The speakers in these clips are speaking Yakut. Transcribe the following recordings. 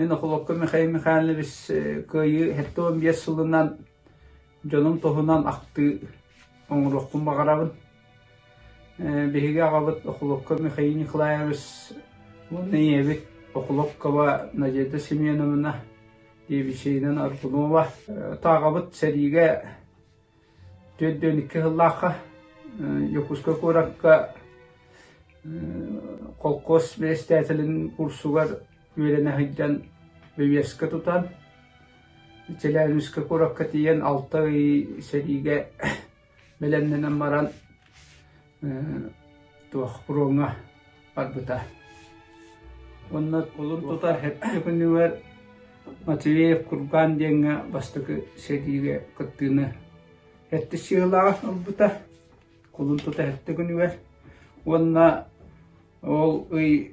Мин Охлопко Михаил Михайлович Кыайыы 75 сылынан дьонум туһунан ахтыы оҥоруохпун баҕарабын. Биһиги аҕабыт Охлопко Михаил Николаевич уонна ийэбит Охлопкова Надежда Семеновна Девичьинэн Аргунова тааҕабыт сэриигэ 42 сыллаахха Дьокуускай куоракка холкуос бэрэстээтэлин курсугар үөрэнэ сылдьан бэбиэскэ тутан Челябинскай куоракка тиийэн 6 ый сэриигэ бэлэмнэнэн баран туох фроҥҥа барбыта. Уонна кулун тутар сэттэ күнүгэр Матвеев Курган диэҥҥэ бастакы сэриигэ кыттыыны сэттис сыалааҕа ылбыта. Кулун тутар сэттэ күнүгэр уонна ол ый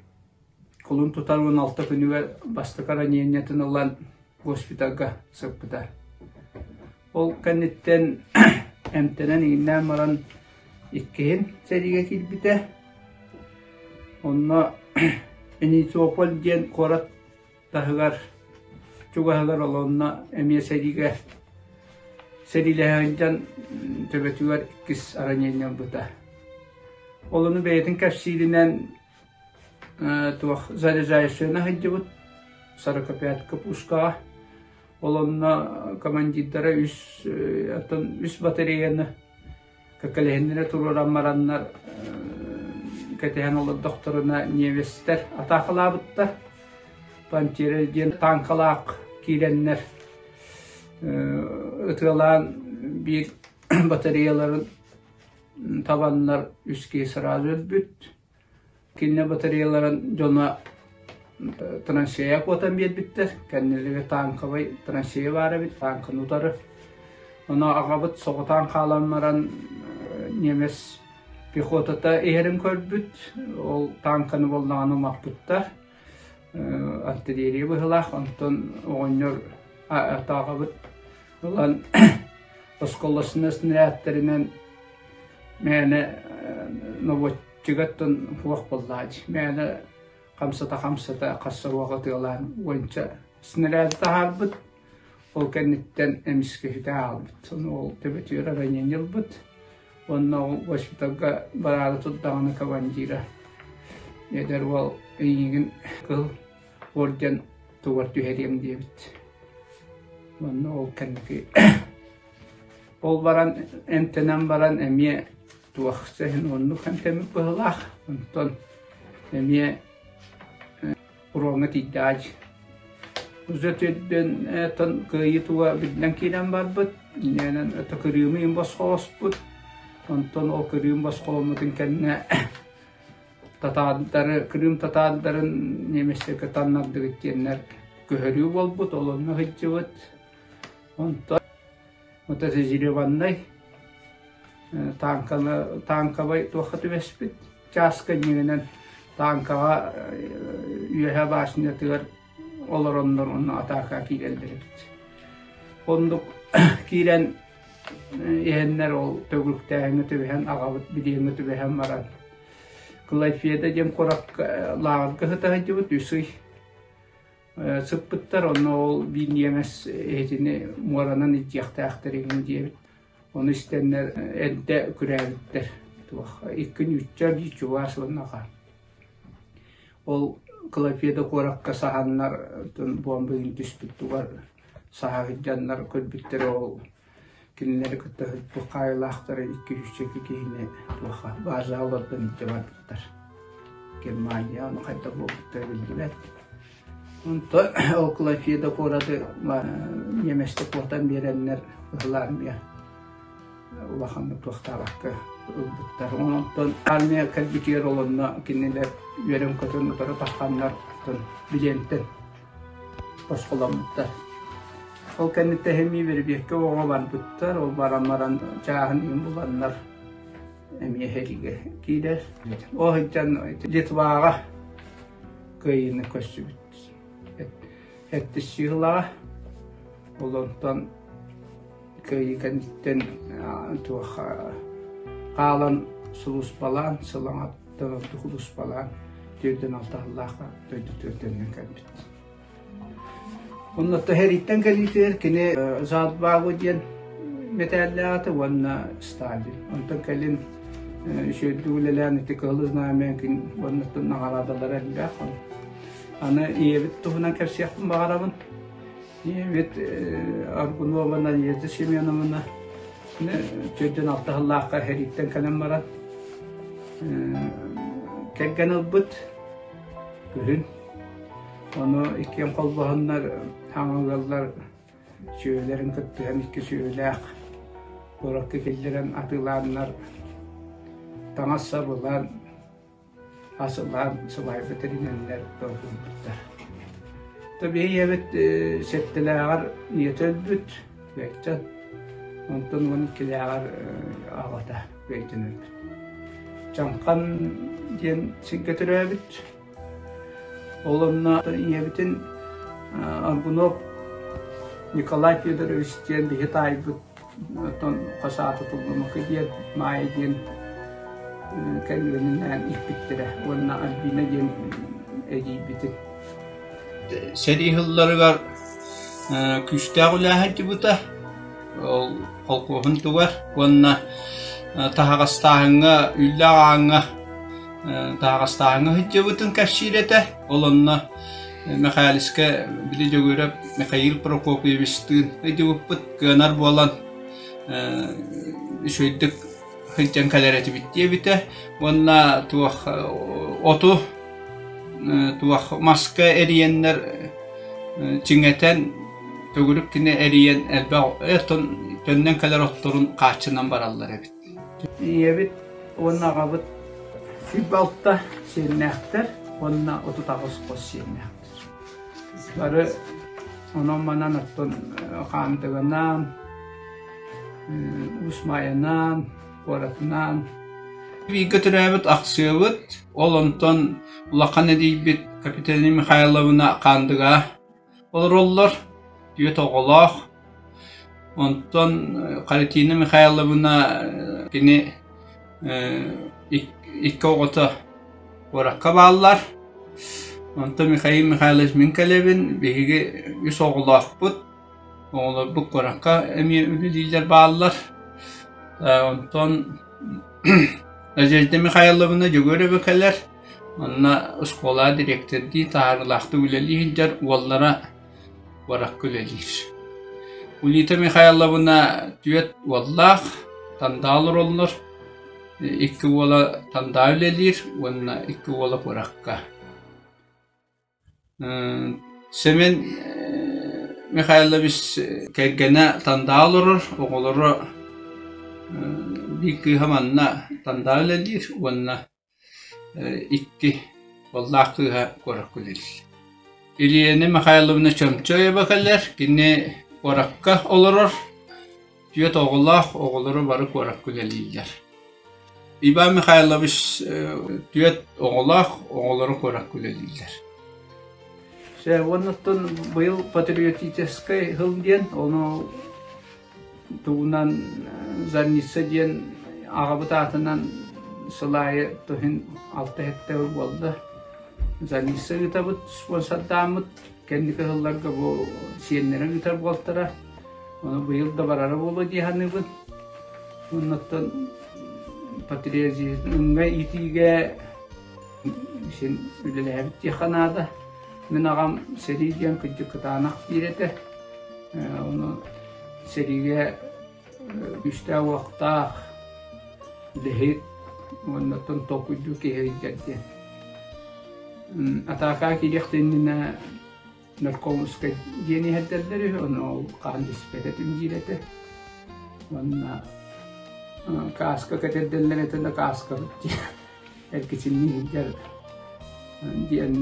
Кулун тутар 16 күнүгэр бастакы ранениетын ылан госпитальга сыппыта. Ол кэнниттэн эмтэнэн иҥнээн баран иккиһин сэриигэ киирбитэ. Онно Инициополь диэн куорат таһыгар чугаһыгар олонно эмиэ сэриигэ сэриилэһэ сылдьан төбөтүгэр иккис ранение ылбыта. Ол ону бэйэтин кэпсииринэн туох заряжающайына сылдьыбыт сорокопятка пушкаҕа. Ол онно командирдара үс оттон үс батареяны кэккэлэһиннэрэ туруоран бараннар кэтэһэн олордохторуна немецтэр атаакалаабыттар. Пантера диэн тааҥкалаах киирэннэр ытыалаан биир батареяларын табаннар үс киһи сразу өлбүт. Кинини батареяларын дьоно траншея куотан биэрбиттэр. Кэннилэригэр танковай траншея баар эбит, танканы утары. Ону аҕабыт соҕотоон хаалан баран немец пехотата иһэрин көрбүт. Ол танканы буоллаҕына умаппыттар. Артиллерия быһыылаах. Онтон оҕонньор аҕабыт ылан осколочнай снарядтарынан мээнэ нобуоччугаттан суох буоллаҕа мээнэ хамсата-хамсата хас соруох ытыалаан уонча снаряды таһаарбыт, ол кэнниттэн эмискэ сүтэ хаалбыт. Ону ол төбөтүгэр ранение ылбыт уонна ол госпитальга бараары турдаҕына командира эдэр уол эйигин кыһыл орден тугар түһэриэм диэбит. Уонна ол кэнники ол баран эмтэнэн баран эмиэ туох сэһин оннук эмтэммит быһыылаах. Онтон эмиэ фроҥҥа тиийдэҕэ Уже төрдүн кыайыы туга биллэн киирэн барбыт. Иннинэн это Кырыымы иһин босхолоспут. Онтон ол Кырыым босхоломмутун кэннэ татаардары, Крым татаардарын немецтэргэ таннардыгыт диэннэр көһөрүү буолбут, ол онно сылдьыбыт. Онтон мотоцизированнай тааҥканы тааҥкабай туохха түбэспит чааска иннигинэн тааҥкаҕа үөһэ башнятыгар олороннор онно атаака киирэллэр эбит. Оннук киирэн иһэннэр ол төгүрүктээһиҥҥэ түбэһэн аҕабыт билиэҥҥэ түбэһэн баран Клайфеда диэн куоракка лааҕырга сыта сылдьыбыт үс ый сыппыттар, онно ол биир ньиэмэс иһитини муоранан илдьиэхтээхтэр игин диэбит. Ону истэннэр эрдэ күрээбиттэр. Туох икки нуучча, биир чуваш уонна аҕа. Ол Клайфеда куоракка саһаннар буомба иһин түспүт тугар саһа сылдьаннар көрбүттэрэ ол Кинилэри кытта сыппыт хаайыылаахтары 202 киһини туохха баазаҕа олордон илдьэ барбыттар. Германия ону хайдах буолбуттара биллибэт. Онтон ол Клофеда куораты немецтэр куотан биэрэннэр Кыһыл Армия улаханнык туохтаабакка ылбыттар. Онтон армия кэлбитигэр ол онно кинилэр үөрэн-көтөн утары тахханнар билиэнтэн босхоломмуттар. Ол кэнниттэн эмиэ бэрэбиэркэ оҕо барбыттар, ол баран баран чааһын иһин буланнар эмиэ сэриигэ киирэр. Ол сылдьан Литваҕа кыайыыны көрсүбүт. Сэттис сыылаҕа. Ол онтон кыайыы кэнниттэн туох хаалан сулууспалаан, сылаҥаттан ордук сулууспалаан 46 сыллаахха дойду төрдүнэн кэлбит. Онно Тэһэриттэн кэлиитигэр кини Заатбаагу диэн мэтээллээх этэ уонна Сталин. Онтон кэлин үчүгэйдик үлэлээн ити Кыһыл Знамя уонна наҕараадалара элбэх. Аны ийэбит туһунан кэпсиэхпин баҕарабын. Ийэбит Аргунова Надежда Семеновна 46 сыллаахха сэрииттэн кэлэн баран кэргэн ылбыт күһүн. Ону иккиэн холбоһоннор саҥа ыаллар сүөһүлэрин кыттыһан икки сүөһүлээх куоракка киллэрэн атыылааннар таҥас сабылаан ас ылаан сыбаайба тэринэннэр долгуйбуттар. Биһи ийэбит сэттэлээҕэр ийэтэ өлбүт, Бэйчэн. Онтон 12-лээҕэр аҕата Бэйчэн өлбүт. Чаҥхан диэн сиргэ төрөөбүт. Ол онно ийэбитин Аргунов Николай Федорович диэн биһи таайбыт оттон хос аата Туллумака диэн Маайа диэн кэргэнинээн ииппиттэрэ уонна Альбина диэн эдьиийбитин. Сэрии сылларыгар күүстээх үлэ сылдьыбыта. Ол холкуоһун тугар уонна таһаҕастааһыҥҥа, үллээх ааҥҥа таһаҕастааһыҥҥа сылдьыбытын кэпсиир этэ. Ол онно Мэхээлискэ били Дьөгүөрэп Михаил Прокопьевичтыын ыйдыбыппыт кыанар буолан үчүгэйдик сылдьан кэлэр этибит диэбитэ уонна туох оту туох маска эрийэннэр чиҥэтэн төгүрүк гына эрийэн элбэх оттон төннөн кэлэр отторун хааччынан бараллар эбит. Ийэбит уонна аҕабыт 26 сиэннээхтэр уонна 38 хос сиэннээхтэр. Бары онон-манан оттон Хаандыганаан, Уус Маайанаан, куоратынаан. Бииргэ төрөөбүт ахсыабыт, ол онтон улахан эдьиийбит Капиталина Михайловна Хаандыга олороллор, түөрт оҕолоох. Онтон Харитина Михайловна кини икки оҕото куоракка бааллар. Онтон Михаил Михайлович мин кэлэбин, биһиги үс оҕолоохпут. Оҕолорбут куоракка эмиэ үлэлииллэр бааллар. Онтон Надежда Михайловна Дьөгүөрэбэ кэлэр. Онно оскуола дириэктэрдии таһаарыылаахтык үлэлии сылдьар уоллара куоракка үлэлиир. Улита Михайловна түөрт уоллаах, Тандаа олороллор. Икки уола Тандаа үлэлиир уонна икки уола куоракка. Семен Михайлович кэргэнэ Тандаа олорор, оҕолоро биир кыыһа манна Тандаа үлэлиир уонна икки уоллаах кыыһа куоракка үлэлиир. Елена Михайловна Чомчоева кэлэр, кини куоракка олорор, түөрт оҕолоох, оҕолоро бары куоракка үлэлииллэр. Иван Михайлович түөрт оҕолоох, оҕолоро куоракка үлэлииллэр. Чэ, уонна быйыл патриотическай сыл диэн, ону тугунан Зарница диэн аҕабыт аатынан сыл аайы туһун алта-сэттэ буолла. Зарница ыытабыт, спонсордааммыт. Кэнники сылларга бу сиэннэрэ ыытар буолтара. Ону быйыл да барара буолуо дии саныыбын. Оннуттан патриотизмҥа иитиигэ син үлэлээбит диэххэ наада. Мин аҕам сэрии диэн кырдьык кытаанах диир этэ. Ону сэриигэ күүстээх-уохтаах, үлэһит уонна оттон толкуйдуур киһи ыйдар диэн. Атаакаҕа киириэх иннинэ наркомовскай диэн иһэрдэллэр үһү, ону ол хаан испэт этим диир этэ. Уонна кааска кэтэрдэллэр этэ да кааскабыт диэн эргичиннии сылдьар диэн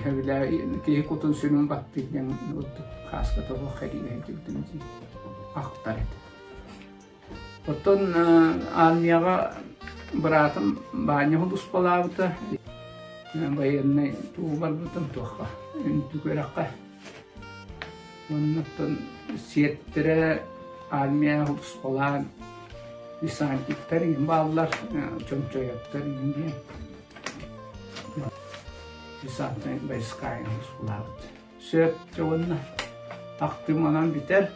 сөбүлээ киһи кутун сүрүн баттыыр диэн курдук хааска тобох хэриигэ сылдьыбытым дии ахтар этэ. Оттон армияҕа быраатым Баанньа сулууспалаабыта. Байыаннай тугу барбытым туохха үрдүк үөрэххэ. Уонна оттон сиэттэрэ армия сулууспалаан десантниктар иһин бааллар, чомчойоттор иһин диэн десантнай войска иһин сулууспалаабыт. Сөп уонна. Ахтым онон бүтэр.